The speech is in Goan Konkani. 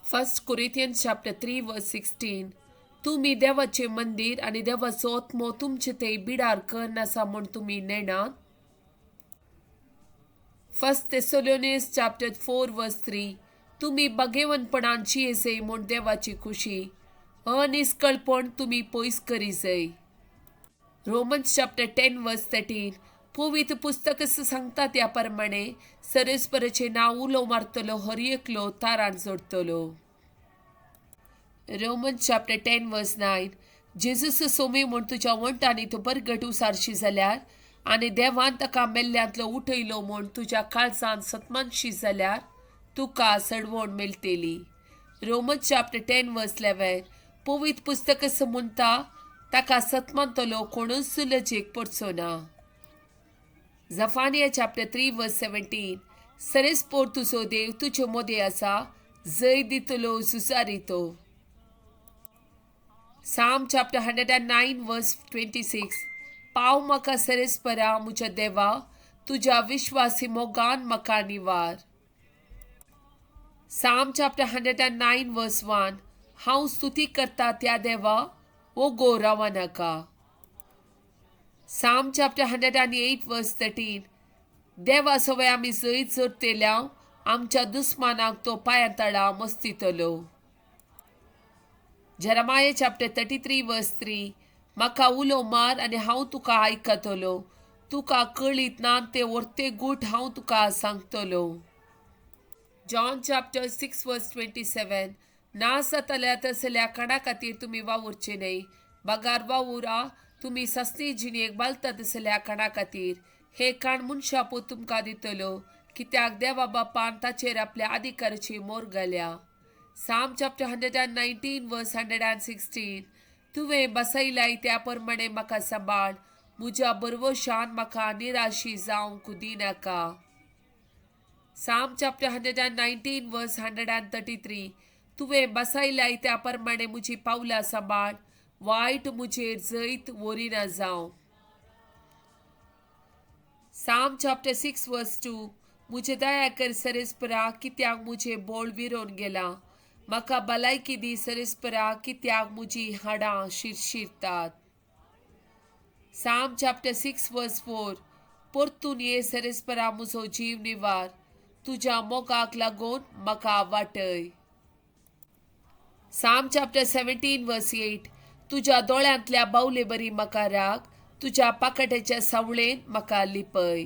First Corinthians chapter 3 verse 16. तुमी देवाचें मंदीर आनी देवाचो आत्मो तुमचे ते बिडार कन्न आसा म्हूण तुमी नेणात. First Thessalonians chapter 4 verse 3. तुमी बागेवनपणान जियेजय म्हूण देवाची खुशी अनिस्कळपण तुमी पयस करिजय. Romans chapter 10 verse 13. पवित्र पुस्तक सांगता त्या प्रमाणे सरस्पराचें नांव उलो मारतलो हर एकलो तारान जोडटलो. Romans chapter 10 verse 9. जेजूस सोमी म्हूण तुज्या वंटांनी तूं बरगट उसारशी जाल्यार आनी देवान ताका मेल्ल्यांतलो उठयलो म्हूण तुज्या काळजान सतमानशी जाल्यार तुका सडवण मेळटली. Romans chapter 10 verse 11. पवित्र पुस्तक म्हणटा ताका सतमानतलो कोणूच लजेक पडचो ना. Zephaniah chapter 3 verse 17. सरेस्पोर तुजो देव तुजे मोदे आसा, जय दितलो झुजारी तो. Psalm chapter 109 verse 26. पाव म्हाका सरेस्परा म्हज्या देवा, तुज्या विश्वासी मोगान म्हाका निवार. Psalm chapter 109 verse 1. हांव स्तुती करता त्या देवा, ओगो रावा नाका. Psalm chapter 108 verse 13. देवा सवय आमी जैत जोडटेल्या आमच्या दुस्मानाक तो पांया तळा मस्तितलो. Jeremiah chapter 33 verse 3. म्हाका उलो मार आनी हांव तुका आयकतलो, तुका कळीत ना ते वर्ते गूट हांव तुका सांगतलो. John chapter 6 verse 27. ना जातल्या तसल्या काणा खातीर तुमी वावुरचे न्हय, बगार वावुरा तुमी सासणी जिणेक बालता तसल्या काणा खातीर. हे काण मनशा पूत तुमकां दितलो, कित्याक देवा बापान ताचेर आपल्या अधिकाराची मोर घाल्या. Psalm chapter 119 verse 116. तुवें बसयलाय त्या प्रमाणे म्हाका सांबाळ, म्हज्या बरवशान म्हाका निराशी जावंक दिनाका. Psalm chapter 119 verse 133. तुवें बसयलाय त्या प्रमाणे म्हजी पावलां सांबाळ, वायट म्हजेर जैत व्हरिना जावं. Psalm chapter 6 verse 2. म्हजे दया कर सरेस्परा, कित्याक म्हजें बोळ विरोन गेलां. म्हाका भलायकी दी सरेस्परा, कित्याक म्हजी हाडां शिरशिरतात. Psalm chapter 6 verse 4. परतून ये सरेस्परा म्हजो जीव निवार, तुज्या मोगाक लागून म्हाका वाटय. Psalm chapter 17 verse 8. तुज्या दोळ्यांतल्या बावले बरी म्हाका राग, तुज्या पाकट्याच्या सावळेन म्हाका लिपय.